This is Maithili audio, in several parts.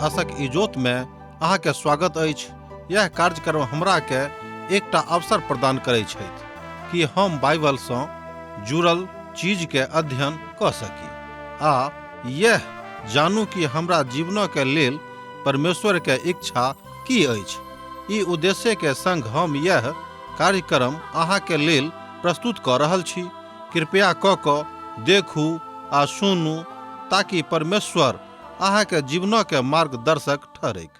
आशक इजोत में अहाँ के स्वागत अछि। यह कार्यक्रम हमरा के एकटा अवसर प्रदान करै छथि कि हम बाइबल सँ जुड़ल चीज के अध्ययन कऽ सकी आ यह जानू कि हमरा जीवन के लेल परमेश्वर के इच्छा की अछि। ई उद्देश्य के संग हम यह कार्यक्रम अहाँ के लेल प्रस्तुत कऽ रहल छी। कृपया कऽ कऽ देखू आ सुनू ताकि परमेश्वर अहाँ के जीवन के मार्गदर्शक ठहरैक।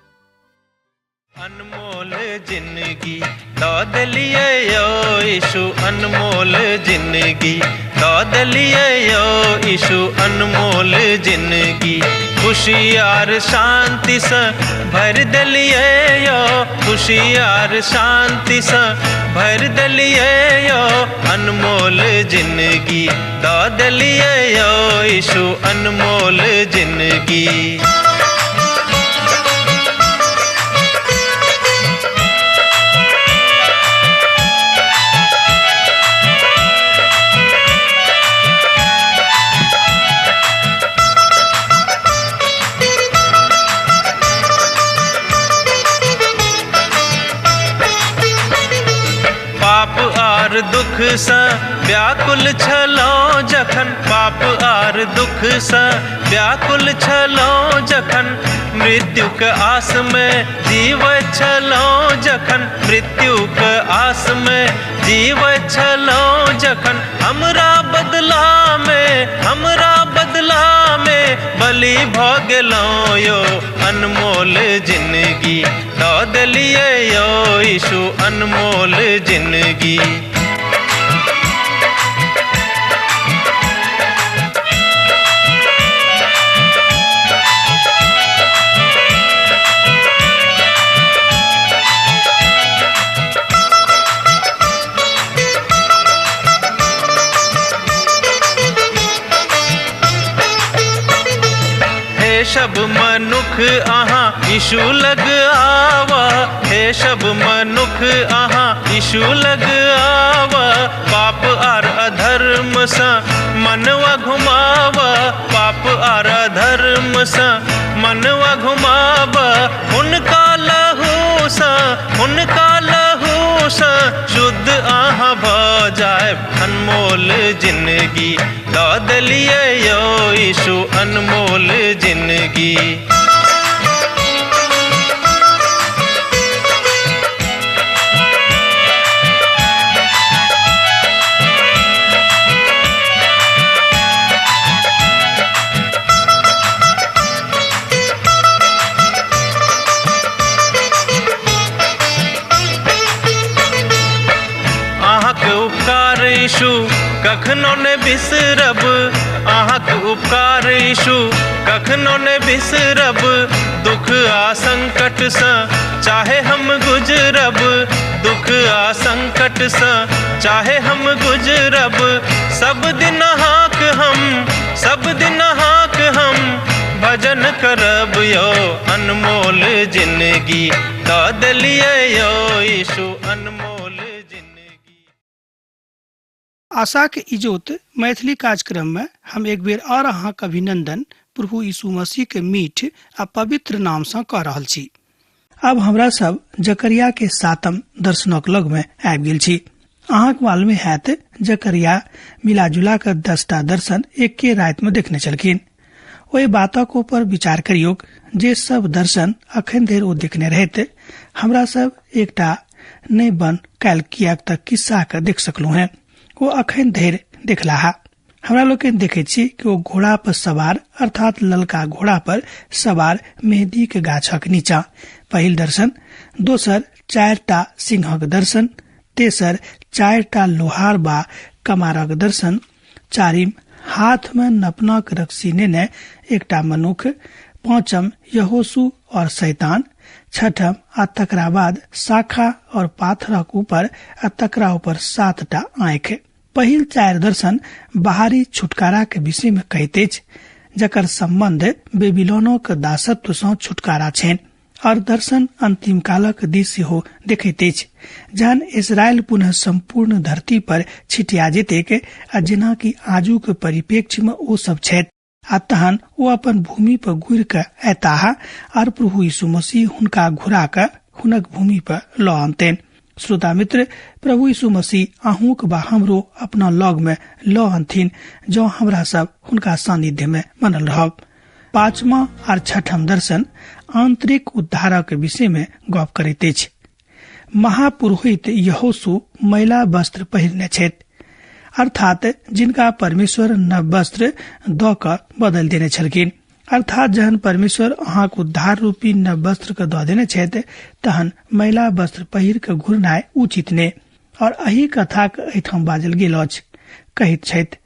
अनमोल जिंदगी दऽ देलियै यौ यीशु, अनमोल जिंदगी दऽ देलियै यौ यीशु, अनमोल जिंदगी खुशी आर शांतिसँ भरि देलियै यौ, खुशी आर शांतिसँ भरि देलियै यौ, अनमोल जिंदगी दऽ देलियै यौ यीशु, अनमोल जिंदगी। पाप आर दुख सँ व्याकुल छलहुँ जखन, पाप आर दुख सँ व्याकुल छलहुँ जखन, मृत्युक आस में जीवैत छलहुँ जखन, मृत्युक आस में जीवैत छलहुँ जखन, हमरा बदला में, हमरा बदला में बलि भऽ गेलहुँ यौ, अनमोल जिंदगी दऽ देलियै यौ यीशु, अनमोल जिंदगी। हे सब मनुख अहाँ यीशु लग आवा, हे सब मनुख अहाँ यीशु लग आवा, पाप आर अधर्म सँ मनवा घुमावा, पाप आर अधर्म सँ मनवा घुमावा, हुनका लहू सँ, हुनका लहू सँ शुद्ध अहाँ भऽ जायब, अनमोल जिंदगी दऽ देलियै यौ यीशु, अनमोल जिंदगी। अहाँके उपकार यीशु कखनो ने बिसरब, अहाँके उपकार यीशु कखनो ने बिसरब, दुख आ संकट सँ चाहे हम गुजरब, दुख आ संकट सँ चाहे हम गुजरब, सब दिन अहाँक हम, सब दिन अहाँक हम भजन करब यौ, अनमोल जिंदगी दऽ देलियै यौ यीशु, अनमोल जिंदगी। आशाक इजोत मैथिली कार्यक्रम में हम एक बेर और अहाँक अभिनंदन प्रभु यीशु मसीह के मीठ आ पवित्र नाम सँ कऽ रहल छी। आब हमरा सब जकरिया के सातम दर्शनक लग में आबि गेल छी। अहाँक मालूम हैत जकरिया मिला-जुला कऽ 10टा दर्शन एके राति में देखने छलखिन। ओहि बातक ऊपर विचार करियौक जे सब दर्शन अखन धरि ओ देखने रहैत। हमरा सब एकटा नहि बन कैल किएक तऽ किस्सा के देख सकलहुँ हेँ, ओ अखन धरि देखलाहा। हमरा लोकनि देखैत छी कि ओ घोड़ा पर सवार अर्थात ललका घोड़ा पर सवार मेहदी के गाछक नीचा पहिल दर्शन, दोसर 4टा सिंहक दर्शन, तेसर 4टा लोहार बा कमारक दर्शन, चारिम हाथ में नपनक रस्सी नेने एकटा मनुख, पांचम यहोशू और शैतान, छठम आ तकरा बाद शाखा और पाथरक ऊपर आ तकरा ऊपर 7टा आँखि। पहिल 4 दर्शन बाहरी छुटकारा के विषय में कहैत अछि, जकर संबंध बेबीलोनक दासत्व सँ छुटकारा छनि, और दर्शन अंतिम कालक दिस सेहो देखैत अछि, जहन इसराइल पुनः संपूर्ण धरती पर छिटिया जेतैक आ जेना कि आजुक परिप्रेक्ष्य में ओ सब छथि। आ तहन ओ अपन भूमि पर घुरि कऽ अयताह आर प्रभु यीशु मसीह हुनका घुरा कऽ हुनक भूमि पर लऽ अनतनि। श्रोता मित्र, प्रभु यीशु मसीह अहूँक बा हमरो अपना लग में लऽ अनथिन जँ हमरा सब हुनका सानिध्य में बनल रहब। पांचमा आर छठम दर्शन आंतरिक उद्धारक विषय में गप करैत अछि। महापुरोहित यहोशू मैला वस्त्र पहिरने छथि, अर्थात जिनका परमेश्वर नव वस्त्र दऽ कऽ बदलि देने छलखिन। अर्थात जहन परमेश्वर अहाँक उद्धार रूपी नव वस्त्र के दऽ देने छथि तहन मैला वस्त्र पहिर के घुरनाइ उचित नहि। और एहि कथाक एहिठाम बाजल गेल अछि। कहैत छथि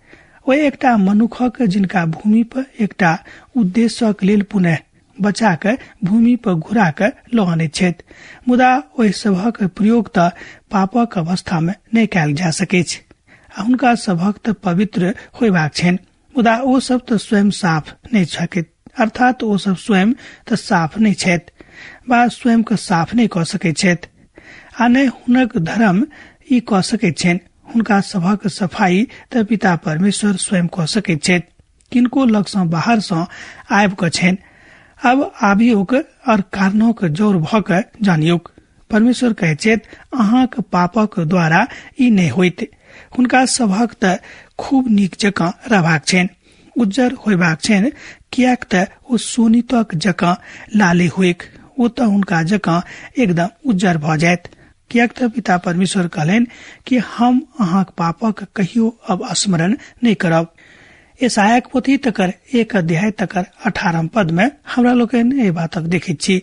ओहि एकटा मनुखक जिनका भूमि पर एकटा उद्देश्यक लेल पुनः बचा कऽ भूमि पर घुरा कऽ लऽ अनैत छथि, मुदा ओहि सभक प्रयोग तऽ पापक अवस्था मे नहि कयल जा सकैछ आ हुनका सभक तऽ पवित्र होयबाक छनि, मुदा ओ सब तऽ स्वयं साफ नहि सकैत, अर्थात ओ सब स्वयं तऽ साफ नहि छथि वा स्वयं के साफ नहि कऽ सकैत छथि आ नहि हुनक धर्म ई कऽ सकैत छनि। हुनका सभक सफाई तऽ पिता परमेश्वर स्वयं कऽ सकैत छथि, किनको लग सँ बाहर सँ आबि कऽ छनि। अब आबियोक और कारणोक जोर भऽ कऽ जानियोक। परमेश्वर कहैत छथि अहाँक पापक द्वारा ई नहि होइत। हुनका सभक तऽ खूब नीक जकाँ रहबाक छनि, उज्जर होयबाक छनि, किएक तऽ ओ सोनितक जकाँ लाले होइक, ओ तऽ हुनका जकाँ एकदम उज्जर भऽ जायत। किएक तऽ पिता परमेश्वर कहलनि कि हम अहाँक पापक कहियो अब स्मरण नहि करब। यशायाक पोथी तकर 1 अध्याय तकर 18 पद में हमरा लोकनि एहि बातक देखैत छी।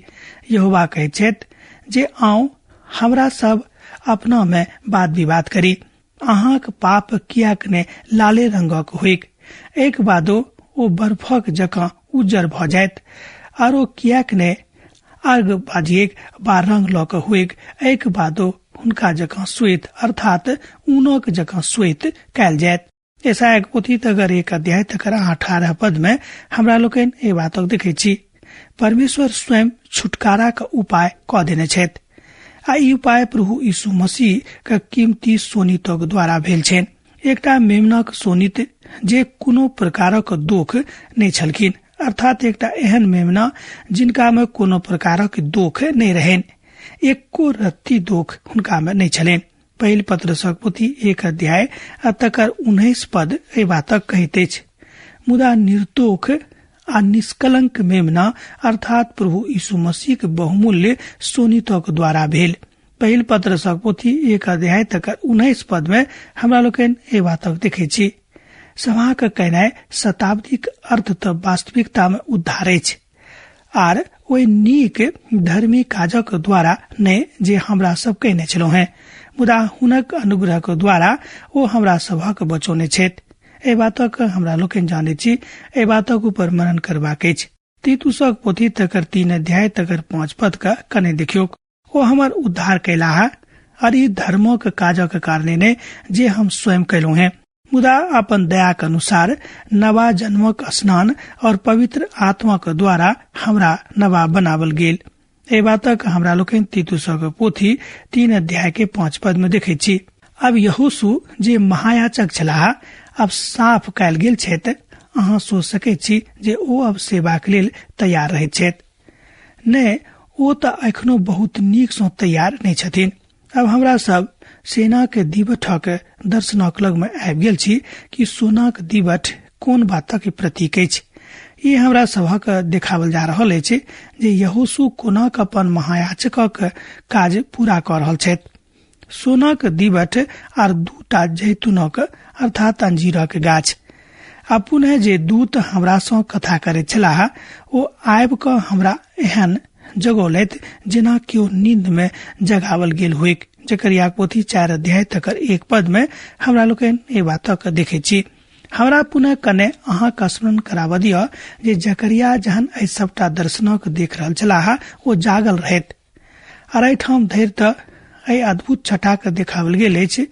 यहोवा कहैत छथि जे आउ हमरा सब अपना में वाद विवाद करी, अहाँक पाप किएक ने लाले रंगक होइक, एक बादो ओ बर्फक जकाँ उज्जर भऽ जायत, आरो किएक ने अर्घ बाजिएक बा रंग लऽ कऽ होइक, एक बादो हुनका जकाँ श्वेत अर्थात ऊनक जकाँ श्वेत कयल जायत। यशायाक पोथी तकर 1 अध्याय तकर 18 पद में हमरा लोकनि एहि बातक देखैत छी। परमेश्वर स्वयं छुटकाराक उपाय कऽ देने छथि आ ई उपाय प्रभु यीशु मसीह के कीमती सोनितक द्वारा भेल छनि। एकटा मेमनाक सोनित जे कोनो प्रकारक दोख नहि छलखिन, अर्थात एकटा एहन मेमना जिनका में कोनो प्रकारक दोख नहि रहनि, एको रत्ती दोख हुनका में नहि छलनि। पहिल पत्रसक पोथी 1 अध्याय आ तकर 19 पद एहि बातक कहैत अछि, मुदा निर्दोख आ निष्कलंक मेमना अर्थात प्रभु यीशु मसीह के बहुमूल्य सोनितक द्वारा भेल। पहिल पत्रसक पोथी 1 अध्याय तकर 19 पद में हमरा लोकनि एहि बातक देखैत छी। सभाक कहनाइ शताब्दीक अर्थ तऽ वास्तविकता में उद्धार अछि आर ओहि नीक धर्मी काजक द्वारा नहि जे हमरा सब कहने छलहुँ हेँ, मुदा हुनक अनुग्रहक द्वारा ओ हमरा सभक बचौने छथि। एहि बातक हमरा लोकनि जानैत छी, एहि बातक ऊपर मनन करबाक अछि। तीतुसक पोथी तकर 3 अध्याय तकर 5 पद के कने देखियौक। ओ हमर उद्धार कयलाह आर ई धर्मक काजक कारणे नहि जे हम स्वयं कयलहुँ हेँ, मुदा अपन दयाक अनुसार नवा जन्मक स्नान और पवित्र आत्माक द्वारा हमरा नवा बनावल गेल। एहि बातक हमरा लोकनि तीतुसक पोथी 3 अध्याय के 5 पद में देखैत छी। अब यहोशू जे महायाचक छलाह अब साफ कयल गेल छथि। अहाँ सोच सकैत छी जे ओ अब सेवाक लेल तैयार रहैत छथि। नहि, ओ तऽ एखनो बहुत नीक सँ तैयार नहि छथिन। अब हमरा सब सेना के दिवठक दर्शनक लग में आबि गेल छी कि सोनाक दिवठ कोन बातक प्रतीक अछि। ई हमरा सभक देखावल जा रहल अछि जे यहोशू कोनाक अपन महायाचकक काज पूरा कऽ रहल छथि। सोनाक दिवठ आर 2 जैतूनक अर्थात अंजीरक गाछ। आ पुनः जे दूत हमरा सँ कथा करैत छलाह ओ आबि कऽ हमरा एहन जगौलथि जेना केओ नींद में जगावल गेल होइक। जकरियाक पोथी 4 अध्याय तकर 1 पद में हमरा लोकनि एहि बातक देखैत छी। हमरा पुनः कने अहाँक स्मरण कराबऽ दिअ जे जकरिया जहन एहि सबटा दर्शनक देख रहल छलाह ओ जागल रहथि। आर एहिठाम धरि तऽ एहि अद्भुत छटाके देखावल गेल अछि,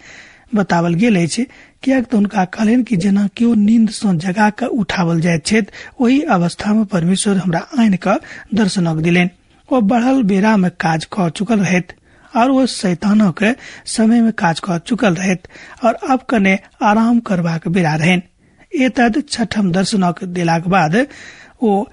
बतावल गेल अछि, किएक तऽ हुनका कहलनि कि जेना केओ नींद सँ जगा कऽ उठावल जाइत छथि ओहि अवस्था में परमेश्वर हमरा आनि कऽ दर्शनक दिलनि। ओ बढ़ल बेरा में काज कऽ चुकल रहथि और ओ शैतानक समय में काज कऽ चुकल रहथि और अब कने आराम करबाक बेरा रहनि। एतद छठम दर्शनक देलाक बाद ओ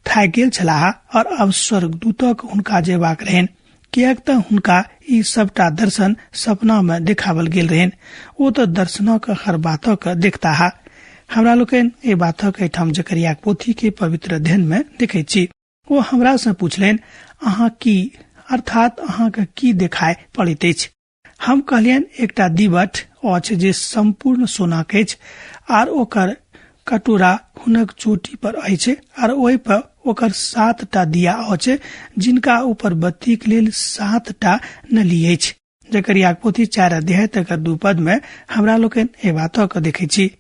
थाकि गेल छलाह और अब स्वर्गदूतक हुनका जेबाक रहनि, किएक तऽ हुनका ई सबटा दर्शन सपना मे देखावल गेल रहनि। ओ तऽ दर्शनक हर बातक देखताह। हमरा लोकनि एहि बातक एहिठाम जकरियाक पोथी के पवित्र अध्ययन मे देखैत छी। ओ हमरा सँ पूछलनि, अहाँ की अर्थात अहाँके की देखाय पड़ैत अछि? हम कहलियनि, एकटा दीवट अछि जे सम्पूर्ण सोनाक अछि आर ओकर कटोरा हुनक चोटी पर अछि आर ओहि पर ओकर 7टा दिया अछि जिनका ऊपर बत्तीक लेल 7टा नली अछि। जकरियाक पोथी 4 अध्याय तकर 2 पद में हमरा लोकनि एहि बातक देखैत छी।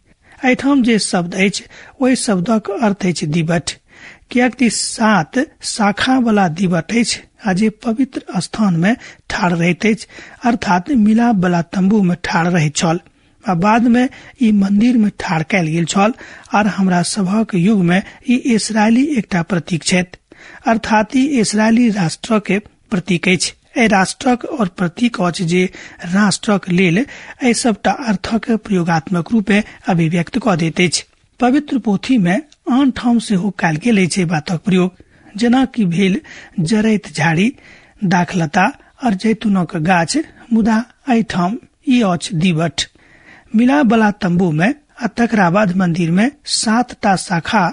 एहिठाम जे शब्द अछि ओहि शब्दक अर्थ अछि दीवट, किएक कि 7 शाखा वाला दीवट अछि आ जे पवित्र स्थान में ठाढ़ रहैत अछि, अर्थात मिलाप वाला तंबू में ठाढ़ रहैत छल आ बाद में ई मंदिर में ठाढ़ कयल गेल छल। आर हमरा सभक युग में ई इसराइली एकटा प्रतीक छथि, अर्थात ई इसराइली राष्ट्र के प्रतीक अछि। एहि राष्ट्रक और प्रतीक अछि जे राष्ट्रक लेल एहि सबटा अर्थक प्रयोगात्मक रूपे अभिव्यक्त कऽ दैत अछि। पवित्र पोथी में आन ठाम सेहो कयल गेल अछि एहि बातक प्रयोग, जेना कि भेल जरैत झाड़ी, दाखलता और जैतूनक गाछ, मुदा एहिठाम ई अछि दीवट। मिलाप वाला तंबू में आ तकरा बाद मंदिर में 7टा शाखा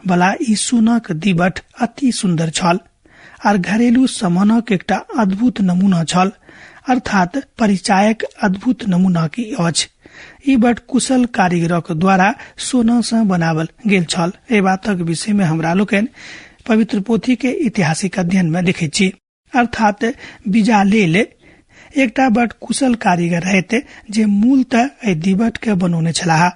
वाला ई सोनाक दीवट अति सुंदर छल आर घरेलू सामानक एकटा अद्भुत नमूना छल, अर्थात परिचायक अद्भुत नमूना की अछि। ई बड कुशल कारीगरक द्वारा सोना सँ बनावल गेल छल। एहि बातक विषय में हमरा लोकनि पवित्र पोथी के ऐतिहासिक अध्ययन में देखैत छी। अर्थात बिजालेल एकटा बड कुशल कारीगर रहैत जे मूलतः एहि दीवट के बनौने छलाह।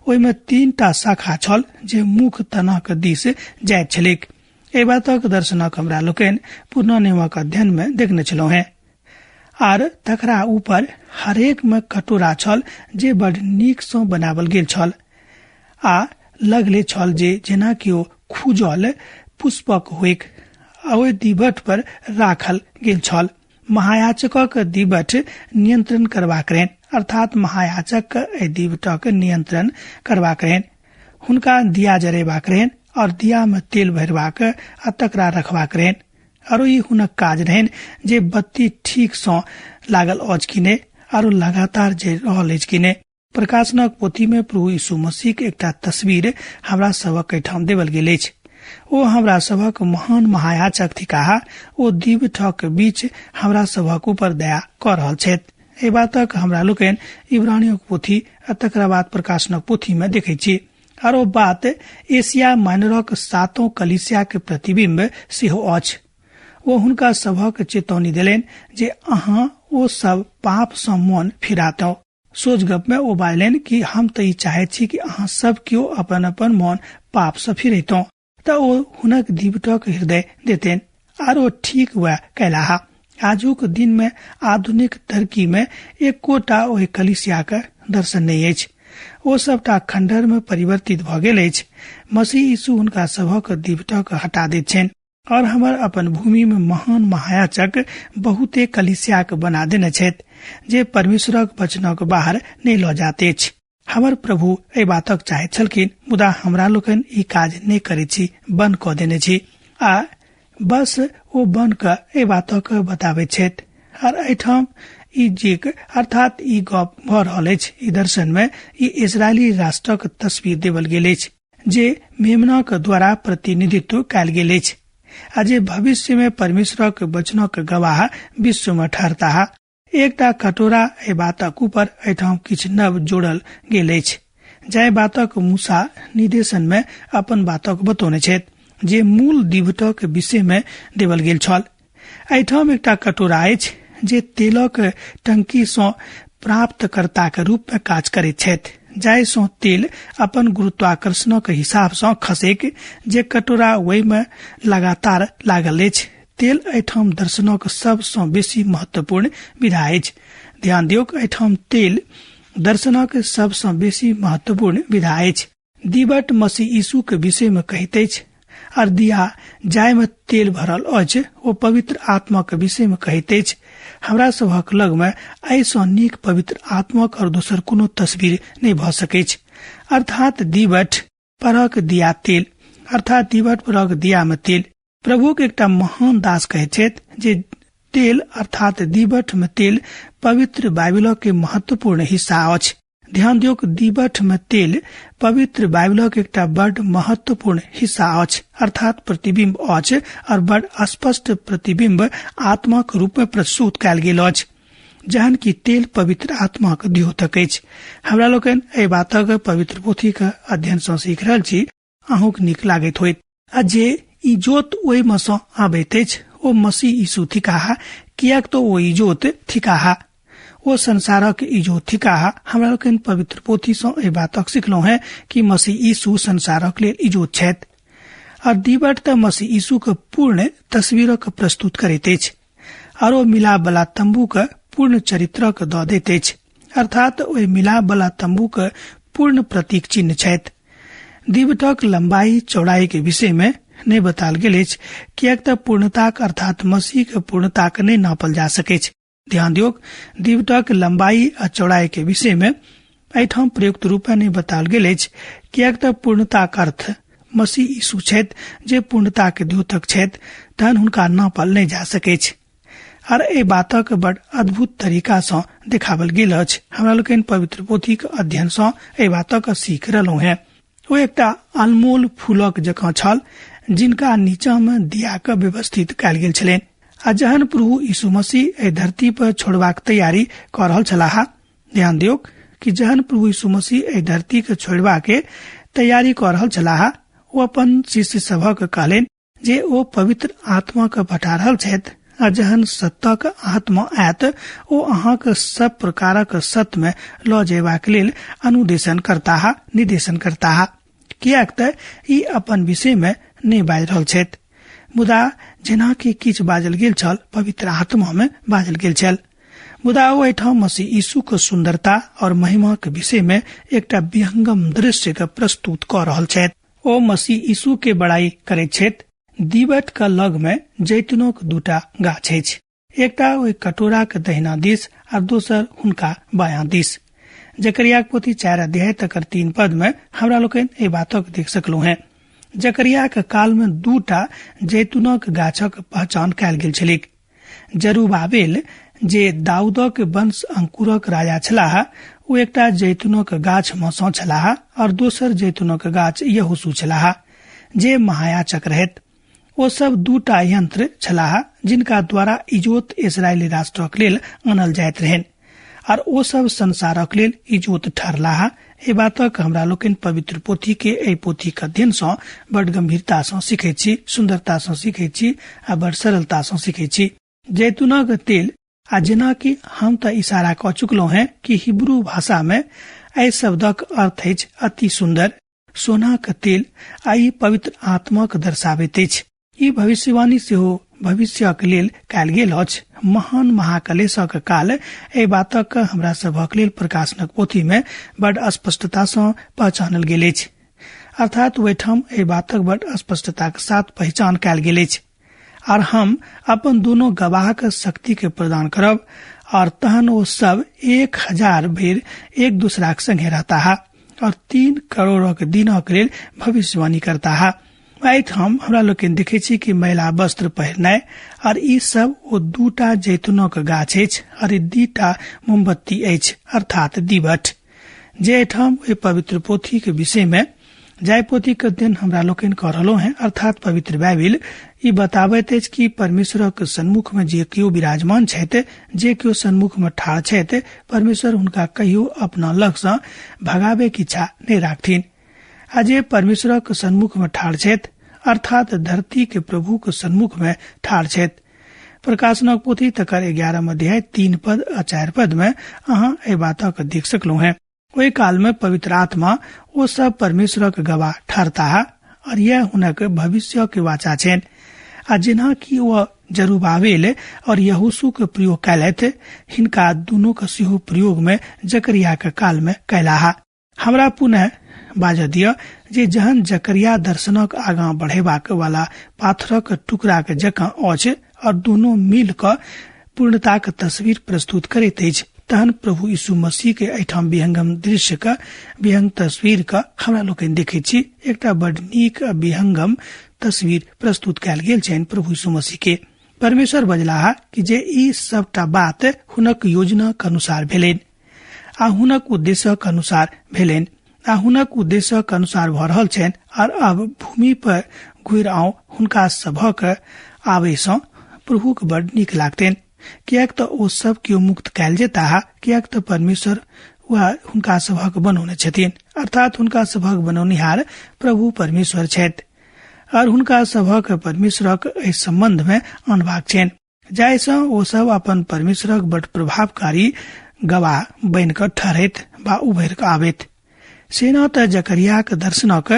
ओहिमे 3टा शाखा छल जे मुख्य तनाक दिस जाइत छलैक। एहि बातक दर्शनक हमरा लोकनि पुरना नियमक अध्ययन में देखने छलहुँ हेँ। आर तकरा ऊपर हरेक में कटोरा छल जे बड नीक सँ बनावल गेल छल आ लगले छल जे जेना कि ओ खुजल पुष्पक होइक आ ओहि दीवट पर राखल गेल छल। महायाचकक दीवट नियंत्रण करबाक रहनि, अर्थात महायाचक एहि दीवटक नियंत्रण करबाक रहनि। हुनका दिया जरेबाक रहनि और दिया में तेल भरबाक आ तकरा रखबाक रहनि। आरो ई हुनक काज रहनि जे बत्ती ठीक सँ लागल अछि कि नहि आरो लगातार जरि रहल अछि कि नहि। प्रकाशनक पोथी में प्रभु यीशु मसीह के एकटा तस्वीर हमरा सभक एहिठाम देवल गेल अछि। ओ हमरा सभक महान महायाचक थिकाह। ओ दीवटक बीच हमरा सभक ऊपर दया कऽ रहल छथि। एहि बातक हमरा लोकनि इब्रानियोक पोथी आ तकरा बाद प्रकाशनक पोथी में देखैत छी। आर ओ बात एशिया माइनरक 7 कलीसिया के प्रतिबिंब सेहो अछि। ओ हुनका सभक चेतौनी देलनि जे अहाँ ओ सब पाप सँ मन फिरातौ। सोच गप में ओ बाजलनि कि हम तऽ ई चाहैत छी कि अहाँ सब केओ अपन अपन मन पाप सँ फिरैतौ, तऽ ओ हुनक दीवटक हृदय देतनि। आर ओ ठीक वएह कयलाह। आजुक दिन में आधुनिक टर्की में एकोटा ओहि कलीसियाक दर्शन नहि अछि। ओ सबटा खंडहर में परिवर्तित भऽ गेल अछि। मसीह यीशु हुनका सभक दीवटक हटा दैत छनि और हमर अपन भूमि में महान महायाचक बहुते कलीसियाक बना देने छथि जे परमेश्वरक वचनक बाहर नहि लऽ जाइत अछि। हमर प्रभु एहि बातक चाहैत छलखिन, मुदा हमरा लोकनि ई काज नहि करैत छी, बंद कऽ देने छी। आ बस ओ बन कऽ एहि बातक बताबैत छथि। आर एहिठाम ई जिक अर्थात ई गप भऽ रहल अछि। ई दर्शन में ई इजरायली राष्ट्रक तस्वीर देवल गेल अछि जे मेमनाक द्वारा प्रतिनिधित्व कयल गेल अछि आ जे भविष्य में परमेश्वरक वचनक गवाह विश्व में ठहरताह। एकटा कटोरा एहि बातक ऊपर एहिठाम किछु नव जोड़ल गेल अछि जाहि बातक मूसा निर्देशन में अपन बातक बतौने छथि जे मूल दिवटक विषय में देवल गेल छल। एहिठाम एकटा कटोरा अछि जे तेलक टंकी सँ प्राप्तकर्ताक रूप में काज करैत छथि, जाहि सँ तेल अपन गुरुत्वाकर्षणक हिसाब सँ खसैक जे कटोरा ओहि में लगातार लागल अछि। तेल एहिठाम दर्शनक सब सँ बेसी महत्वपूर्ण विधा अछि। ध्यान दियौक, एहिठाम तेल दर्शनक सब सँ बेसी महत्वपूर्ण विधा अछि। दीवट मसीह यीशु के विषय में कहैत अछि और दिया जाय में तेल भरल अछि ओ पवित्र आत्माक विषय में कहैत अछि। हमरा सभक लग में एहिसँ नीक पवित्र आत्माक और दोसर कोनो तस्वीर नहि भऽ सकैछ। अर्थात दीवट परक दिया तेल, अर्थात दीवट परक दिया में तेल। प्रभुक एकटा महान दास कहैत छथि जे तेल अर्थात दीवट में तेल पवित्र बाइबलक के महत्वपूर्ण हिस्सा अछि। ध्यान दियौक, दीवट में तेल पवित्र बाइबलक एकटा बड महत्वपूर्ण हिस्सा अछि, अर्थात प्रतिबिंब अछि और बड स्पष्ट प्रतिबिंब आत्माक रूप में प्रस्तुत कयल गेल अछि, जहन कि तेल पवित्र आत्माक द्योतक अछि। हमरा लोकनि एहि बातक पवित्र पोथीक अध्ययन सँ सीख रहल छी। अहूँक नीक लागैत होइत। आ जे इजोत ओहिमे सँ आबैत अछि ओ मसीह यीशु थिकाह, किएक तऽ ओ इजोत थिकाह, ओ संसारक इजोत थिकाह। हमरा लोकनि पवित्र पोथी सँ एहि बातक सिखलहुँ हेँ कि मसीह यीशु संसारक लेल इजोत छथि। आ दीवट तऽ मसीह यीशुक पूर्ण तस्वीरक प्रस्तुत करैत अछि आर ओ मिलाप वाला तंबूक पूर्ण चरित्रक दऽ दैत अछि, अर्थात ओहि मिलाप वाला तंबूक पूर्ण प्रतीक चिन्ह छथि। दीवटक लंबाई चौड़ाई के विषय में नहि बताल गेल अछि, किएक तऽ पूर्णताक अर्थात मसीह के पूर्णताक नहि नापल जा सकैछ। ध्यान दियौक, दीवटक लंबाई आ चौड़ाई के विषय में एहिठाम प्रयुक्त रूपे नहि बताल गेल अछि, किएक तऽ पूर्णताक अर्थ मसीह यीशु छथि जे पूर्णता के द्योतक छथि, तहन हुनका नापल नहि जा सकैछ। आर एहि बातक बड़ अद्भुत तरीका सँ देखावल गेल अछि। हमरा लोकनि पवित्र पोथीक अध्ययन सँ एहि बातक सीख रहलहुँ हेँ। ओ एकटा अनमोल फूलक जकाँ छल जिनका नीचा मे दिया के व्यवस्थित कयल गेल छलनि। आ जहन प्रभु यीशु मसीह एहि धरती पर छोड़बाक तैयारी कऽ रहल छलाह, ध्यान दियौक कि जहन प्रभु यीशु मसीह एहि धरती के छोड़बाक तैयारी कऽ रहल छलाह, ओ अपन शिष्य सभक कहलनि जे ओ पवित्र आत्मा के पठा रहल छथि, आ जहन सत्यक आत्मा आयत ओ अहाँक सब प्रकारक सत्य में लऽ जयबाक लेल अनुदेशन करताह, निर्देशन करताह, किएक तऽ ई अपन विषय में नहि बाजि रहल छथि, मुदा जेना कि किछु बाजल गेल छल पवित्र आत्मा में बाजल गेल छल। मुदा ओ एहिठाम मसीह यीशुक सुन्दरता और महिमाक विषय में एकटा विहंगम दृश्य के प्रस्तुत कऽ रहल छथि। ओ मसीह यीशु के बड़ाई करैत छथि। दीवट के लग में जैतूनक दूटा गाछ अछि, एकटा ओहि कटोराक दहिना दिस आ दोसर हुनका बायां दिस। जकरियाक पोथी 4 अध्याय तकर 3 पद में हमरा लोकनि एहि बातक देख सकलहुँ हेँ। जकरियाक काल में दूटा जैतूनक गाछक पहचान कयल गेल छलैक। जरूबाबेल जे दाऊदक वंश अंकुरक राजा छलाह, ओ एकटा जैतूनक गाछ मे सँ छलाह और दोसर जैतूनक गाछ यहोशू छलाह जे महायाचक रहैत। ओ सब दूटा यंत्र छलाह जिनका द्वारा इजोत इस्राएली राष्ट्रक लेल आनल जाइत रहनि और ओ सब संसारक लेल इजोत ठहरलाह। एहि बातक हमरा लोकनि पवित्र पोथी के एहि पोथीक अध्ययन सँ बड़ गंभीरता सँ सीखैत छी, सुन्दरता सँ सीखैत छी आ बड़ सरलता सँ सीखैत छी। जैतूनक तेल, आ जेना कि हम तऽ इशारा कऽ चुकलहुँ हेँ कि हिब्रू भाषा मे एहि शब्दक अर्थ अछि अति सुन्दर सोनाक तेल, आ ई पवित्र आत्माक दर्शाबैत अछि। ई भविष्यवाणी सेहो भविष्यक लेल कयल गेल अछि। महान महाकलेशक काल एहि बातक हमरा सभक लेल प्रकाशनक पोथी मे बड़ स्पष्टता सँ पहचानल गेल अछि, अर्थात ओहिठाम एहि बातक बड़ स्पष्टताक साथ पहचान कयल गेल अछि। और हम अपन दोनों गवाहक शक्ति के प्रदान करब और तहन ओ सब 1000 बेर एक दूसराक संगे रहताह और 3 करोड़क दिनक लेल भविष्यवाणी करताह। एहिठाम हमरा लोकनि देखै छी कि मैला वस्त्र पहिरनाइ और ई सब ओ दूटा जैतूनक गाछ अछि और ई दूटा मोमबत्ती अछि, अर्थात दीवट, जे एहिठाम ओहि पवित्र पोथी के विषय में जाहि पोथी के अध्ययन हमरा लोकनि कऽ रहलहुँ हेँ, अर्थात पवित्र बाइबिल, ई बताबैत अछि कि परमेश्वरक सन्मुख में जे केओ विराजमान छथि, जे केओ सन्मुख में ठाढ़ छथि, परमेश्वर हुनका कहियो अपना लग सँ भगाबे के इच्छा नहि राखथिन। आ जे परमेश्वरक सन्मुख में ठाढ़ छथि, अर्थात धरती के प्रभुक सन्मुख में ठाढ़ छथि। प्रकाशनक पोथी तकर 11 अध्याय 3 पद आ 4 पद में अहाँ एहि बातक देख सकलहुँ हेँ। ओहि काल में पवित्र आत्मा ओ सब परमेश्वरक गवाह ठहरताह और यह हुनक भविष्य के वाचा छनि। आ जेना कि ओ जरूबाबेल और यहोशू के प्रयोग कयलथि, हिनका दुनू के सेहो प्रयोग में जकरिया के काल में कयलाह। हमरा पुनः बाजऽ दिअ जे जहन जकरिया दर्शनक आगाँ बढ़ेबाक वाला पाथरक टुकड़ाक जकाँ अछि और दोनों मिल कऽ पूर्णताक तस्वीर प्रस्तुत करैत अछि, तहन प्रभु यीशु मसीह के एहिठाम विहंगम दृश्य के विहंग तस्वीर के हमरा लोकनि देखैत छी। एकटा बड नीक विहंगम तस्वीर प्रस्तुत कयल गेल छनि प्रभु यीशु मसीह के। परमेश्वर बजलाह कि जे ई सबटा बात हुनक योजनाक अनुसार भेलनि आ हुनक उद्देश्यक अनुसार भेलनि आ हुनक उद्देश्यक अनुसार भऽ रहल छनि और अब भूमि पर घुरि आउ हुनका सभक आबै सँ प्रभुक बड नीक लागतनि, किएक तऽ ओ सब केओ मुक्त कयल जेताह, किएक तऽ परमेश्वर वह हुनका सभक बनौने छथिन, अर्थात हुनका सभक बनौनिहार प्रभु परमेश्वर छथि और हुनका सभक परमेश्वरक एहि संबंध में अनबाक छनि, जाहिसँ ओ सब अपन परमेश्वरक बड प्रभावकारी गवाह बनि कऽ ठहरैत बा उभरि कऽ आबैत। सेना तऽ जकरियाक दर्शनक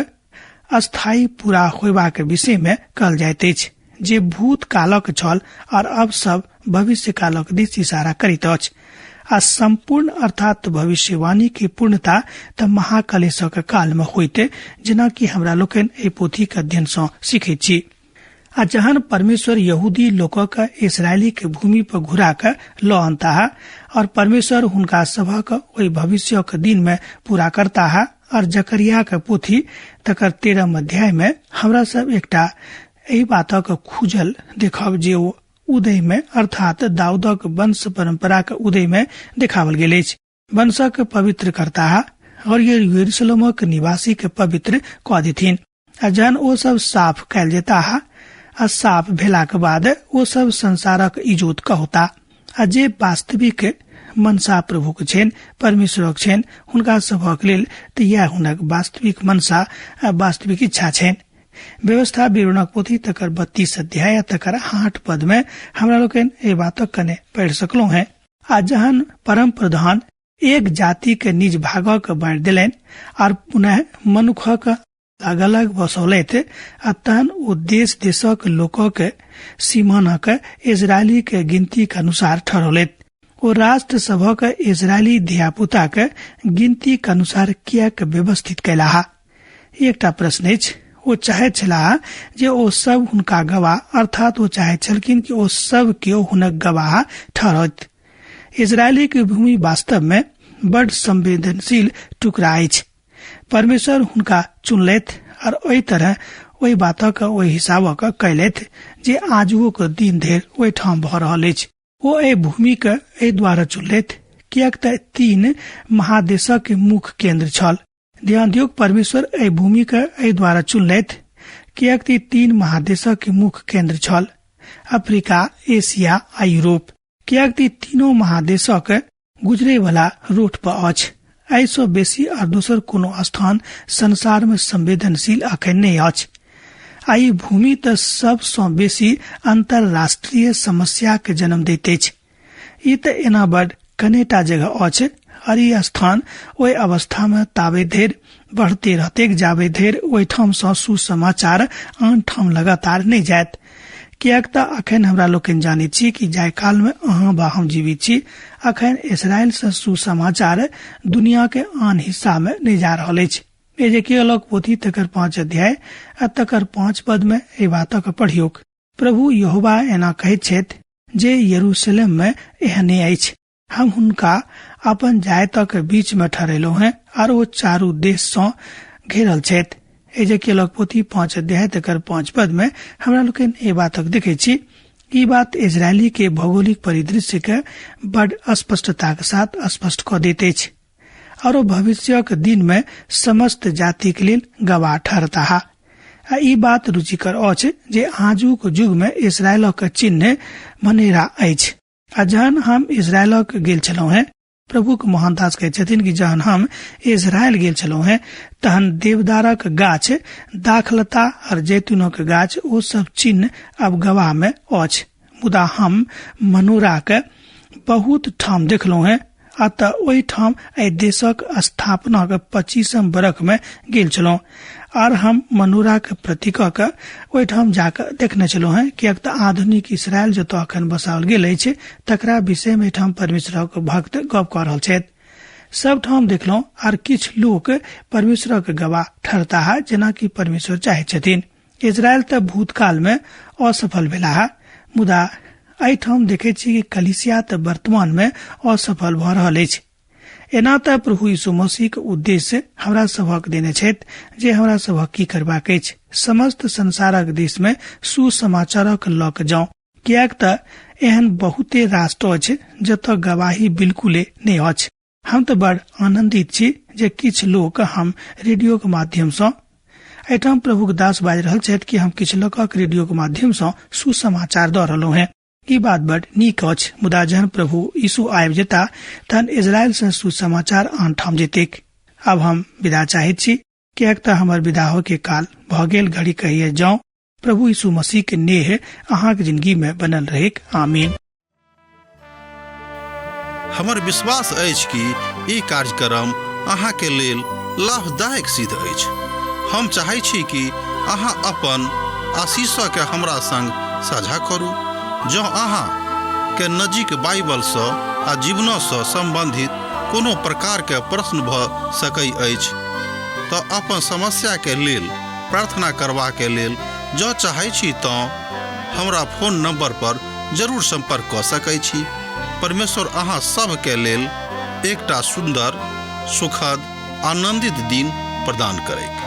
अस्थायी पूरा होयबाक विषय में कहल जाइत अछि जे भूतकालक छल और अब सब भविष्य कालक दिस इशारा करैत अछि आ संपूर्ण अर्थात भविष्यवाणी के पूर्णता तऽ महाकलेशक काल में होइत, जेना कि हमरा लोकनि एहि पोथीक अध्ययन सँ सीखैत छी। आ जहन परमेश्वर यहूदी लोकक इसरायली के भूमि पर घुरा कऽ लऽ अनताह और परमेश्वर हुनका सभक ओहि भविष्यक दिन में पूरा करताह, और जकरियाक पोथी तकर 13 अध्याय में हमरा सब एकटा एहि बातक खुजल देखब जे ओ उदय में अर्थात दाऊदक वंश परंपराक उदय में देखावल गेल अछि। वंशक पवित्र करताह और यरूशलेमक निवासी के पवित्र कऽ देथिन आ जहन ओ सब साफ कयल जेताह आ साफ भेलाक बाद ओ सब संसारक इजोत कहता आ जे वास्तविक मनसा प्रभुक छनि, परमेश्वरक छनि, हुनका सभक लेल तऽ इएह हुनक वास्तविक मनसा आ वास्तविक इच्छा छनि। व्यवस्था विवरणक पोथी तकर 32 अध्याय तकर 8 पद में हमरा लोकनि एहि बातक कने पढ़ि सकलहुँ हैं। आ जहन परम प्रधान एक जाति के निज भागक बाँटि देलनि और पुनः मनुखक अलग अलग बसौलथि आ तहन ओ देश देशक लोकक सीमानक इजरायली के गिनती के अनुसार ठहरौलथि। ओ राष्ट्र सभक इजरायली धियापुताक गिनती के अनुसार किएक व्यवस्थित कयलाह, एकटा प्रश्न अछि। ओ चाहैत छलाह जे ओ सब हुनका गवाह, अर्थात ओ चाहैत छलखिन कि ओ सब केओ हुनक गवाह ठहरत। इजरायली के भूमि वास्तव में बड संवेदनशील टुकड़ा अछि। परमेश्वर हुनका चुनलथि और ओहि तरह ओहि बातक ओहि हिसाबक कयलथि जे आजुओक दिन धरि ओहिठाम भऽ रहल अछि। ओ एहि भूमि के एहि द्वारा चुनलथि किएक तऽ 3 महादेशक मुख्य केंद्र छल। ध्यान दियौ, परमेश्वर एहि भूमि के एहि द्वारा चुनलथि किएक तऽ 3 महादेशक मुख्य केंद्र छल, अफ्रीका, एशिया आ यूरोप, किएक तऽ तीनों महादेशक गुजरे वाला रूट पर अछि। एहिसँ बेसी आ दोसर कोनो स्थान संसार में संवेदनशील अखन नहि अछि। आ ई भूमि तऽ सबसँ बेसी अंतरराष्ट्रीय समस्या के जन्म दैत अछि। ई तऽ एना बड कनेटा जगह अछि और ई स्थान ओहि अवस्था में ताबे धरि बढ़ते रहतेक जाबे धरि ओहिठाम सँ सुसमाचार आन ठाम लगातार नहि जायत। किएक तऽ अखन हमरा लोकनि जानैत छी कि जाहि काल में अहाँ बा हम जीवित छी, अखन इसराइल सँ सुसमाचार दुनिया के आन हिस्सा में नहि जा रहल अछि। एजेकियलक पोथी तकर 5 अध्याय आ तकर 5 पद में एहि बातक पढ़ियौक। प्रभु यहोवा एना कहैत छथि जे यरूशलेम में एहने अछि, हम हुनका अपन जायतक बीच में ठहरेलहुँ हैं और ओ चारू देश सँ घेरल छथि। एजेकियलक पोथी 5 अध्याय तकर 5 पद में हमरा लोकनि एहि बातक देखैत छी। ई बात इजरायली के भौगोलिक परिदृश्य के बड स्पष्टताक साथ स्पष्ट कऽ दैत अछि और ओ भविष्यक दिन में समस्त जातिक लेल गवाह ठहरताह। आ ई बात रुचिकर अछि जे आजुक युग में इसरायलक चिन्ह मनेरा अछि। आ जहन हम इसरायलक गेल छलहुँ हैं, प्रभुक मोहनदास कहै छथिन कि जहन हम इसरायल गेल छलहुँ हैं तहन देवदारक गाछ, दाखलता और जैतूनक गाछ, ओ सब चिन्ह अब गवाह में अछि। मुदा हम मनोराक बहुत ठाम देखलहुँ हैं आ तऽ ओहि ठाम एहि देशक स्थापनाक 25 बरख में गेल छलहुँ आर हम मनोराक प्रतीकक ओहिठाम जाकऽ देखने छलहुँ हैं, किएक तऽ आधुनिक इसराइल जतऽ अखन बसाओल गेल अछि तकरा विषय में एहिठाम परमेश्वरक भक्त गप कऽ रहल छथि। सबठाम देखलहुँ आर किछु लोक परमेश्वरक गवाह ठहरताह जेनाकि परमेश्वर चाहैत छथिन। इजरायल तऽ भूतकाल मे असफल भेलाह, मुदा एहिठाम देखैत छी कि कलिसिया तऽ वर्तमान मे असफल भऽ रहल अछि। एना तऽ प्रभु यीशु मसीहक उद्देश्य हमरा सभक देने छथि जे हमरा सभक की करबाक अछि, समस्त संसारक देश मे सुसमाचारक लऽ कऽ जाउ, किएक तऽ एहन बहुते राष्ट्र अछि जतऽ गवाही बिल्कुले नहि अछि। हम तऽ बड़ आनंदित छी जे किछु लोक हम रेडियोक माध्यम सँ, एहिठाम प्रभुक दास बाजि रहल छथि कि हम किछु लोकक रेडियोक माध्यम सँ सुसमाचार दऽ रहलहुँ हेँ। ई बात बड़ नीक अछि, मुदा जहन प्रभु यीशु आबि जेता तहन इजरायल सँ सुसमाचार आन ठाम जेतैक। आब हम विदा चाहैत छी, किएक तऽ हमर विदा होय के काल भऽ गेल। घड़ी कहिए जाउ। प्रभु यीशु मसीह के नेह अहाँक जिंदगी में बनल रहेक। आमीन। हमर विश्वास अछि कि ई कार्यक्रम अहाँके लेल लाभदायक सिद्ध अछि। हम चाहै छी कि अहाँ अपन आशीषके हमरा संग साझा करू। जँ अहाँ के नजीक बाइबलसँ आ जीवनसँ सम्बन्धित कोनो प्रकारके प्रश्न भऽ सकै अछि तऽ अपन समस्याके लेल प्रार्थना करबाके लेल जँ चाहै छी तँ हमरा फोन नंबर पर जरूर संपर्क कऽ सकै छी। परमेश्वर अहाँ सभके लेल एकटा सुन्दर, सुखद, आनंदित दिन प्रदान करैक।